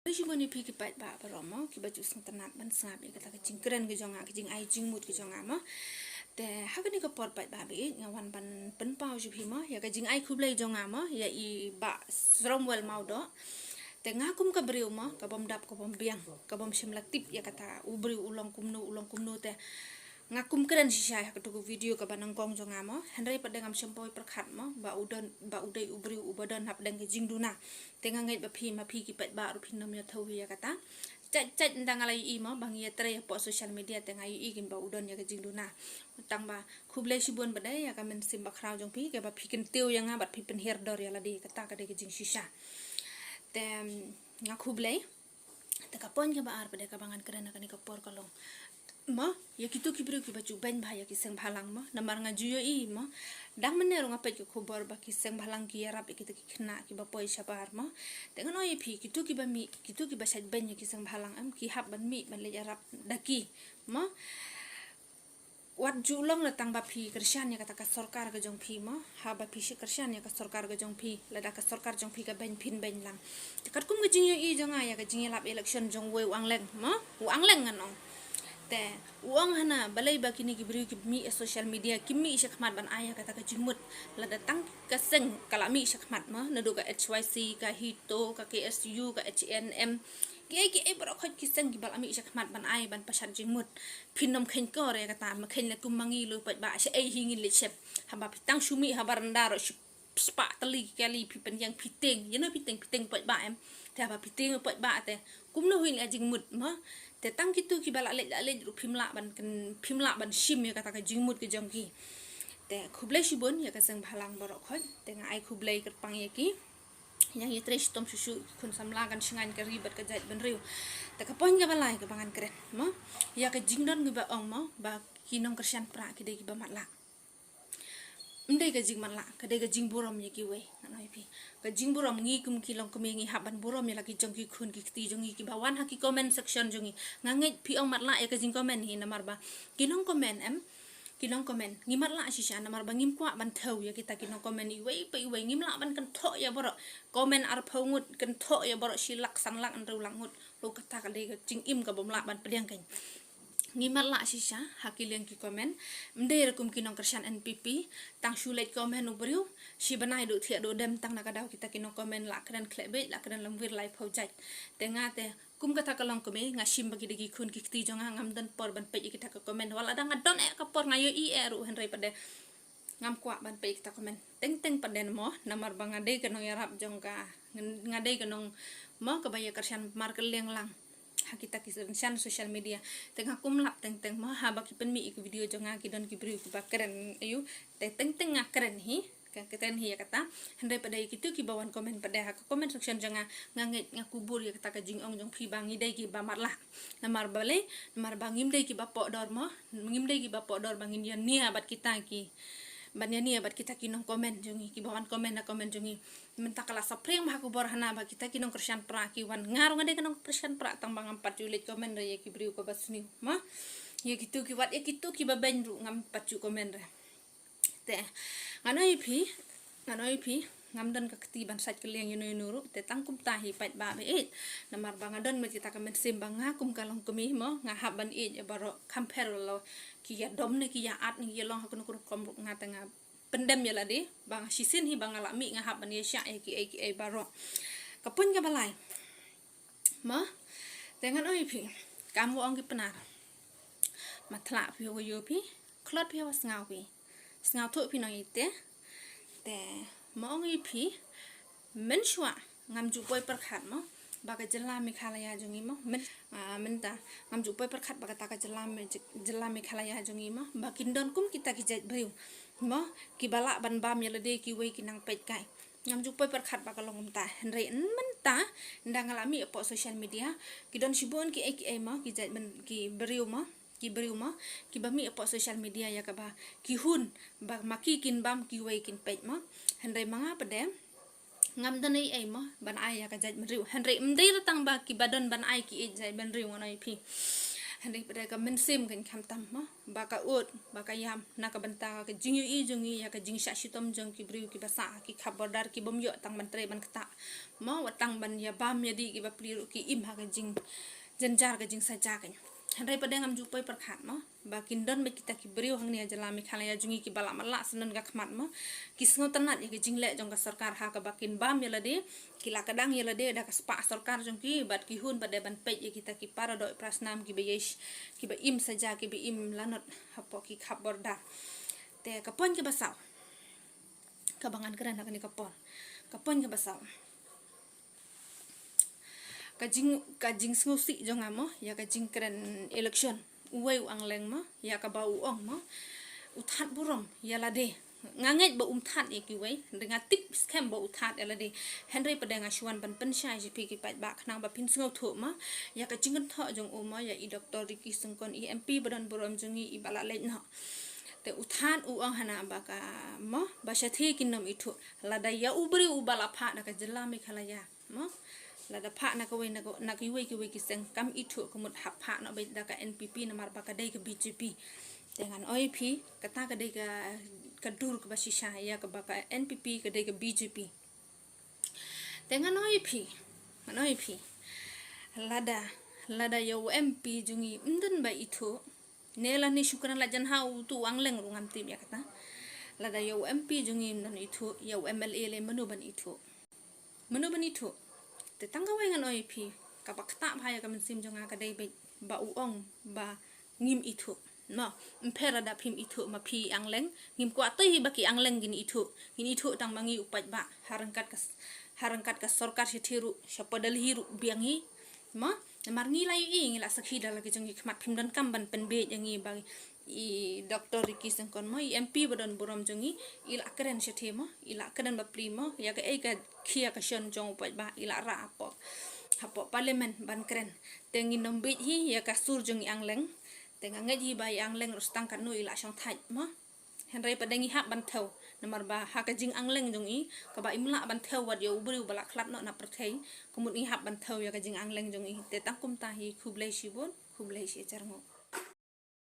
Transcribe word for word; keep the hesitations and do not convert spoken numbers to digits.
Shibun ïa phi ki paidbah baroh mo, kiba ju sngewtynnat ban sngap ïa kata ka jingkren ka jong nga, ka jingai jingmut ka jong nga mo. Te ha kane ka por paidbah ba ïeit nga wan ban pynpaw sha phi mo ïa ka jingai khublei jong nga mo ïa i Bah Sromwell Mawdoh. Te nga kum ka briew mo, ka bym dap, ka bym biang, ka bym shym la tip ïa kata u briew u long kumno, u long kumno te. Nga kum kren shisha ha kato ka video kaba nyngkong jong nga mo. Hynrei pat de ngam shym poi pyrkhat mo ba u don, ba u dei u briew uba don hapdeng ka jingduna. Te nga ngeit ba phi ma phi ki paidbah ruh phin ym ïathuh ïa kata. Chait chait ynda nga la ïohi mo ba ngi ïatrei hapoh social media te nga ïohi kin ba u don ïa ka jingduna. Tang ba khublei shibun ba dei ïa ka mynsiem bakhraw jong phi kaba phi kyntiew ïa nga bad phi pynhiar dor ïa lade, kata ka dei ka jingshisha. Te nga khublei. Te ka point kaba ar pat de kaba ngan kren ha kane ka por ka long mo, ïa kito ki briew kiba ju beiñ bha ïa ki seng bhalang mo. Namar nga ju ïohi mo, dang mynne ruh nga peit ka khubor ba ki seng bhalang ki ïarap ïa kita ki khynnah kiba poi shabar mo. Te ngan ong ïa phi, kito kiba mih, kito kiba shait beiñ ïa ki seng bhalang em, ki hap ban mih ban leit ïarap da ki mo. Wat ju long la tang ba phi kyrshan ïa kata ka sorkar ka jong phi mo, haba phi shu kyrshan ïa ka sorkar ka jong phi, lada ka sorkar jong phi ka beiñ, phin beiñ lang. Te katkum ka jingïohi jong nga ïa ka jingïalap election jong uwei u Angleng mo, u Angleng ngan ong. Te u ong hana balei ba kine ki briew ki mih ïa social media, ki mih shakhmat ban ai ïa kata ka jingmut. Lada tang ka seng ka la mih shakhmat mo, naduh ka H Y C, ka HITO, ka K S U, ka H A N M, kiei kiei baroh khoit ki seng kiba la mih shakhmat ban ai ban pashat jingmut. Phin ym kheiñ kor ïa kata, ma kheiñ la kum ma ngi lei paidbah, shaei hi ngin leit shep. Haba phi tang shu mih ha baranda ruh shu spah tylli ki kali phi pynïeng phi tieng. Ïa no phi tieng, phi tieng paidbah em. Te haba phi tieng paidbah te kumno hi leh jingmut mo. Te tang kito kiba la leit la leit ruh phim lah ban kyn-, phim lah ban shim ïa kata ka jingmut ka jong ki. Te khublei shibun ïa ka seng bhalang baroh khoit. Te nga ai khublei kyrpang ïa ki. Ïa ngi trei shitom shuh shuh, khun samla kan shngaiñ ka ri bad ka jaitbynriew. Te ka point kaba lai kaba ngan kren mo, ïa ka jingdon kiba ong mo ba ki nongkyrshan pra ki dei kiba matlah. Ym dei ka jingmatlah, ka dei ka jingburom ïa kiwei. Ngan ong ïa phi, ka jingburom, ngi kum ki longkmie ngi hap ban burom ïa la ki jong ki khun ki kti jong ngi kiba wan ha ki comment section jong ngi. Nga ngeit phi ong matlah ïa ka jingcomment hi, namar ba ki nongcomment em, ki nongcomment, ngi matlah shisha namar ba ngim kwah ban thew ïa kita ki nongcomment iwei pa iwei, ngim lah ban kynthoh ïa baroh. Comment arphew ngut, kynthoh ïa baroh shi lak, san lak, hynriew lak ngut. Lo kata ka dei ka jingim ka bym lah ban pdiang kein. Ngi matlah shisha ha ki liang ki comment. Ym dei ruh kum ki nongkyrshan N P P, tang shu leit comment u briew, shi bnai duh thiah duh dem tang na ka daw kita ki nongcomment la kren khleh beit, la kren lamwir laiphew jait. Te nga te kum kata ka longkmie nga shim ba ki dei ki khun ki kti jong nga, ngam don por ban peit ïa kita ka comment. Wat la dang nga don eh ka por, nga ïohi eh ruh, hynrei pat de ngam kwah ban peit ïa kita comment. Teng teng pat de mo, namar ba nga dei ka nongïarap jong ka, nga dei ka nong mo kaba ïa kyrshan markylliang lang ha kita ki kyrshan social media. Te nga kum lap teng teng mo, haba ki pynmih ïa ki video jong nga ki don ki briew kiba kren ïa u. Te teng teng nga kren hi, ka kren hi ïa kata. Hynrei pat de ïa kito kiba wan comment pat de ha ka comment section jong nga, nga ngeit nga kubur ïa kata ka jingong jong phi ba ngi dei kiba matlah. Namar balei? Namar ba ngim dei kiba poh dor mo, ngim dei kiba poh dor ba ngin ïa nia bad kita ki, ban ïa nia bad kita ki nongcomment jong ngi, kiba wan comment ha comment jong ngi. Mynta ka la saphriang bha ka khubor hana ba kita ki nongkyrshan pra ki wan, nga ruh nga dei ka nongkyrshan pra tang ba ngam pat ju leit comment re ïa ki briew kaba sniew mo. Ïa kito ki, wat ïa kito kiba beiñ ruh ngam pat ju comment re. Te ngan ong ïa phi, ngan ong ïa phi, ngam don ka kti ban sait kylliang ïa no ïa no ruh, te tang kumta hi paidbah ba ïeit. Namar ba nga don mo kita ka mynsiem ba nga kum ka longkmie mo, nga hap ban ïeit ïa baroh, kham pher la ki ïa dom ne ki ïa at ne ki ïa long ha kano kano ka rukom ruh, nga te nga pyndem ïa lade ba nga shisien hi ba nga la mih nga hap ban ïa shah ïa kiei kiei baroh. Ka point kaba lai mo, te ngan ong ïa phi, kam wa ong ki Pnar, matlah phi wa ïoh phi, khlot phi wa sngaw phi, sngewthuh phi nongïateh. Te ma ong ïa phi, mynshuwa ngam ju poi pyrkhat mo ba ka jylla Meghalaya jong ngi mo, myn, ah, mynta ngam ju poi pyrkhat ba kata ka jylla Me-, jylla Meghalaya jong ngi mo ba kin don kum kita ki jait briew mo, kiba lah ban bam ïa lade kiwei ki nang peit kai. Ngam ju poi pyrkhat ba ka long kumta. Hynrei mynta, ynda nga la mih hapoh social media, ki don shibun kiei kiei mo, ki jait byn-, ki briew mo, ki briew mo, kiba mih hapoh social media ïa kaba ki hun ba ma ki kin bam kiwei kin peit mo. Hynrei ma nga pat de ngam don ei ei mo ban ai ïa ka jaitbynriew. Hynrei ym dei la tang ba kiba don ban ai ki ïeit jaitbynriew, ngan ong ïa phi. Hynrei pat de ka mynsiem kan kham tam mo, ba ka ud, ba ka ïam, na ka bynta ka jingïohi jong ngi ïa ka jingshah shitom jong ki briew kiba sah ha ki khap border ki bym ïoh tang ban trei ban ktah mo, wat tang ban ïa bam ïa dih kiba pli ruh ki im ha ka jingjynjar ka jingsaja kan. Hynrei pat de ngam ju poi pyrkhat mo, ba kin don bad kita ki briew hangne ha jylla Meghalaya jong ngi kiba lah matlah syndon ka khmat mo, ki sngewtynnat ïa ka jingleh jong ka sorkar ha kaba kin bam ïa lade, ki la kdang ïa lade da ka spah sorkar jong ki, bad ki hun pat de ban peit ïa kita ki para doh para snam kiba ïeit, kiba im saja, kiba im lanot hapoh ki khap border. Te ka point kaba saw, kaba ngan kren ha kane ka por, ka point kaba saw, ka jing, ka jingsngewsih jong nga mo ïa ka jingkren election. Uwei u Angleng mo, ïa kaba u ong mo, u thad burom ïa lade. Nga ngeit ba um thad ïa kiwei, hynrei nga tip skhem ba u thad ïa lade. Hynrei pat de nga shu wan ban pynshai sha phi ki paidbah khnang ba phin sngewthuh mo ïa ka jingkynthoh jong u mo ïa i Doctor Ricky Syngkon, i M P ba don burom jong ngi, iba la leit noh. Te u thad u ong hana ba ka mo, ba shatei kin ym ithuh. Lada ïa u briew uba la phah na ka jylla Meghalaya mo, lada phah na kawei na ka, na kiwei kiwei ki seng, kam ithuh ka mut hap phah noh beit da ka N P P namar ba ka dei ka B J P. Te ngan ong ïa phi, kata ka dei ka, ka dur kaba shisha ïa kaba ka N P P ka dei ka B J P. Te ngan ong ïa phi, ngan ong ïa phi, lada, lada ïa u M P jong ngi ym don ba ithuh, ne lane shu kren la jan ha utu u Angleng ruh ngam tip ïa kata. Lada ïa u M P jong ngi ym don ithuh, ïa u M L A lei mano ban ithuh? Mano ban ithuh? Te tang kawei ngan ong ïa phi, kaba ktah bha ïa ka mynsiem jong nga ka dei beit ba u ong ba ngim ithuh. No, ym pher lada phim ithuh ma phi i Angleng, ngim kwah te hi ba ki Angleng kin ithuh. Ngin ithuh tang ma ngi u paidbah, ha ryngkat ka, ha ryngkat ka sorkar shatei ruh, shapoh Delhi ruh biang hi. Mo, namar ngi la ïohi, ngi la sakhi da la ki jong ngi khmat, phim donkam ban pynbeit ïa ngi ba i Doctor Ricky Syngkon mo, i M P ba don burom jong ngi, i la kren shatei mo, i la kren bapli mo ïa kaei ka khia ka shon jong u paidbah, i la rah hapoh, hapoh Parliament ban kren. Te ngin ym beit hi ïa ka sur jong i Angleng. Te nga ngeit hi ba i Angleng ruh tang katno i la shongthait mo. Hynrei pat de ngi hap ban thew, namar ba ha ka jingangleng jong i, kaba im lah ban thew wat ïa u briew ba la khlad noh na pyrthei, ka mut ngi hap ban thew ïa ka jingangleng jong i. Te tang kumta hi, khublei shibun, khublei shi hajar nguh.